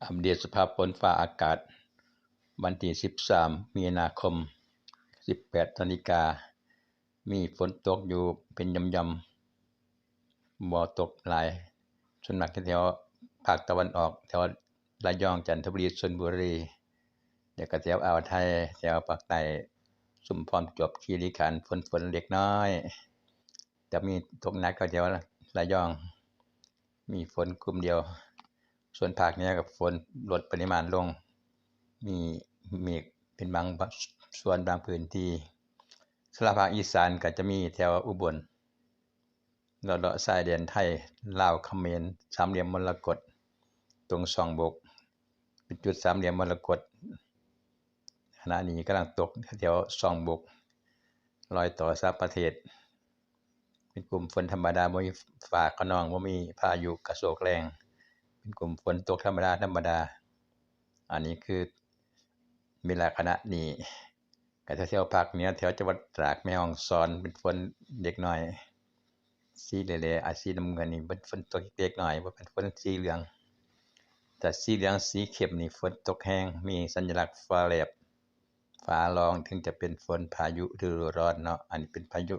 ອັບເດດສະພາບຝົນຟ້າອາກາດ ວັນທີສິບສາມ ມີນາຄົມ ສິບແປດນາລິກາ ມີຝົນຕົກຢູ່ເປັນຢ່ອມໆ ບໍ່ຕົກຫຼາຍ, ສ່ວນມາກແຖວພາກຕາເວັນອອກ ແຖວລະຍອງ, ຈັນທະບູລີ, ຊົນບູລີ ແລ້ວກໍແຖວອ່າວໄທ, ແຖວພາກໃຕ້ ຊຸມພອນ, ປະຈວບ, ຄີລີຂັນ ຝົນໆເລັກນ້ອຍ. ຈະມີຕົກໜັກກໍແຖວລະຍອງ ມີຝົນກຸ່ມດຽວ, ສ່ວນພາກເໜືອກໍຝົນລົດປະລິມານລົງ ມີເມກເປັນບາງສ່ວນບາງພື້ນທີ່. ສຳລັບພາກອີສານກໍຈະມີແຖວອຸບົນ ເລາະໆຊາຍແດນໄທ ລາວ ຂະເໝນ ສາມຫຼ່ຽມມໍລະກົດ ຕົງຊ່ອງບົກ ເປັນຈຸດສາມຫຼ່ຽມມໍລະກົດ. ຂະນະນີ້ກຳລັງຕົກແຖວຊ່ອງບົກ ລອຍຕໍ່ສາມປະເທດ ເປັນກຸ່ມຝົນທຳມະດາ, ບໍ່ມີຟ້າຂະນອງ, ບໍ່ມີພາຍຸກະໂຊກແຮງ, ເປັນກຸ່ມຝົນຕົກທຳມະດາທຳມະດາ. ອັນນີ້ຄືເວລາຂະນະນີ້. ກໍແຖວໆພາກເໜືອ ແຖວຈັງຫວັດຕາກ, ແມ່ຮ່ອງສອນ ເປັນຝົນເລັກນ້ອຍ ສີແຫຼໆ ອາ ສີນ້ຳເງິນນີ້ເປັນຝົນຕົກເລັກນ້ອຍ ບໍ່ເປັນຝົນສີເຫຼືອງ. ແຕ່ສີເຫຼືອງ ສີເຂັ້ມນີ້ຝົນຕົກແຮງ ມີສັນຍະລັກຟ້າແລບ ຟ້າຮ້ອງ ເຖິງຈະເປັນຝົນພາຍຸລະດູຮ້ອນເນາະ. ອັນນີ້ເປັນພາຍຸ